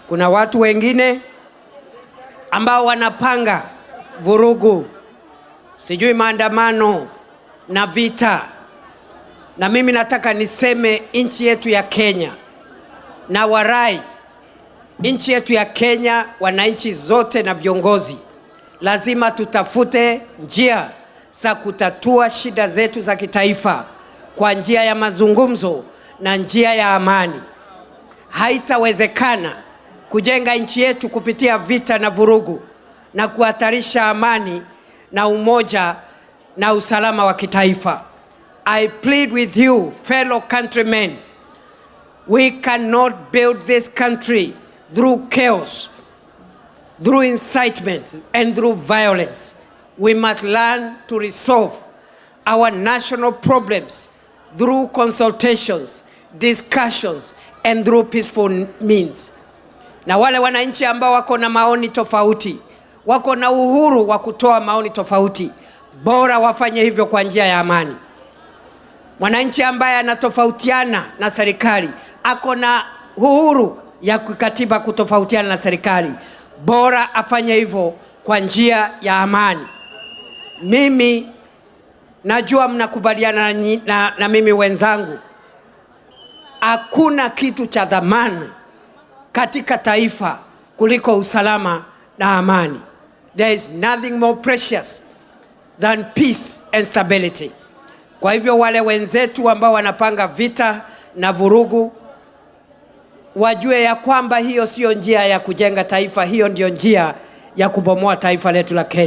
Kuna watu wengine ambao wanapanga vurugu, sijui maandamano na vita, na mimi nataka niseme nchi yetu ya Kenya na warai, nchi yetu ya Kenya, wananchi zote na viongozi, lazima tutafute njia za kutatua shida zetu za kitaifa kwa njia ya mazungumzo na njia ya amani. Haitawezekana kujenga nchi yetu kupitia vita na vurugu na kuhatarisha amani na umoja na usalama wa kitaifa. I plead with you, fellow countrymen, we cannot build this country through chaos, through incitement and through violence. We must learn to resolve our national problems through consultations, discussions and through peaceful means. Na wale wananchi ambao wako na maoni tofauti, wako na uhuru wa kutoa maoni tofauti, bora wafanye hivyo kwa njia ya amani. Mwananchi ambaye anatofautiana na serikali ako na uhuru ya kikatiba kutofautiana na serikali, bora afanye hivyo kwa njia ya amani. Mimi najua mnakubaliana na mimi wenzangu, hakuna kitu cha dhamana katika taifa kuliko usalama na amani. There is nothing more precious than peace and stability. Kwa hivyo wale wenzetu ambao wanapanga vita na vurugu wajue ya kwamba hiyo siyo njia ya kujenga taifa, hiyo ndiyo njia ya kubomoa taifa letu la Kenya.